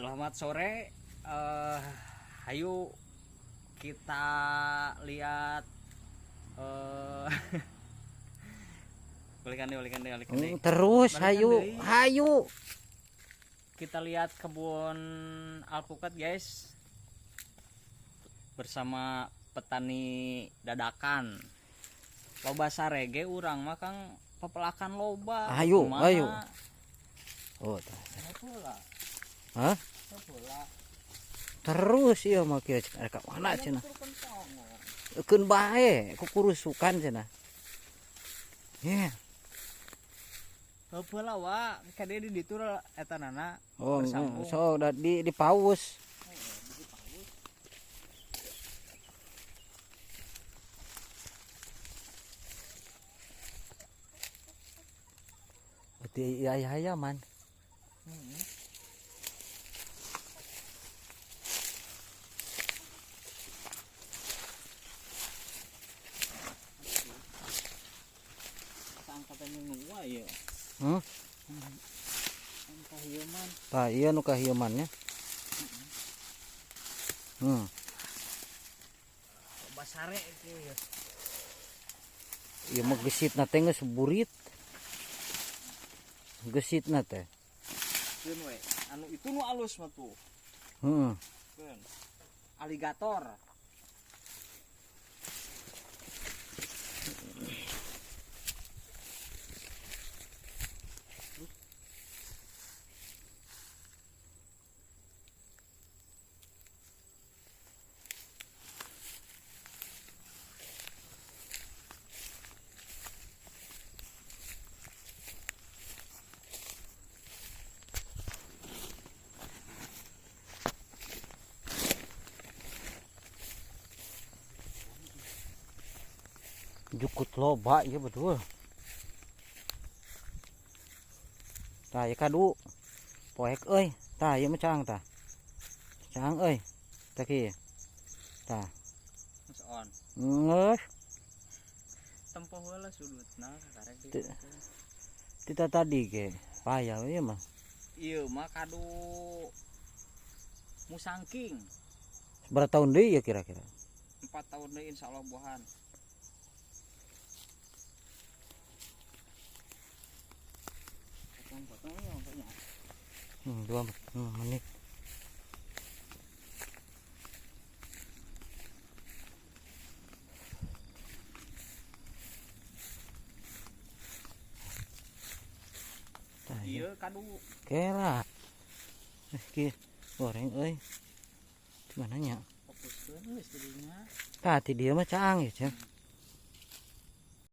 Selamat sore. Ayo kita lihat balikan deh, balikan deh, balikan deh. Terus Balikan hayu, deui. Hayu. Kita lihat kebun alpukat, guys. Bersama petani dadakan. Loba sarege urang mah, Kang, pepelakan loba. Ayo, Kumaha? Ayo. Oh, tah. Heula. Hah? Heula. Terus ieu mah kieu cek ka mana cenah. Keun bae kukurusukan cenah. Ye. Heula wa, kade di ditu eta nana. Oh, Bersambung. So da di paus. Berarti iya ayaman. Heeh. Angkatan nu ya. Hmm? Anu kahieuman. Tah iya nu kahieumannya. Loba sare kieu ya. Ieu mah gesitna teh geus burit. Gesitna teh. Keun we. Anu itu nu alus mah tuh. Heeh. Keun. Aligator. Jukut loba ieu betul. Tah ieu kadu. Poek euy. Tah ieu mah caang tah. Caang euy. Tah kieu. Tah. Geus on. Geus. Tempoh heula sudutna kakarek di. Tita tadi ge. Payah ieu mah. Ieu mah kadu musangking. Berapa tahun deui ya kira-kira? 4 tahun deui insyaallah buahan. Potong-potong ya pokoknya. 2 menit. Tah, Ieu kadu. Kela. Ki goreng euy. Di mana nya? Fokuskeun geus jadinya. Tah ti dieu mah caang ya, Cen.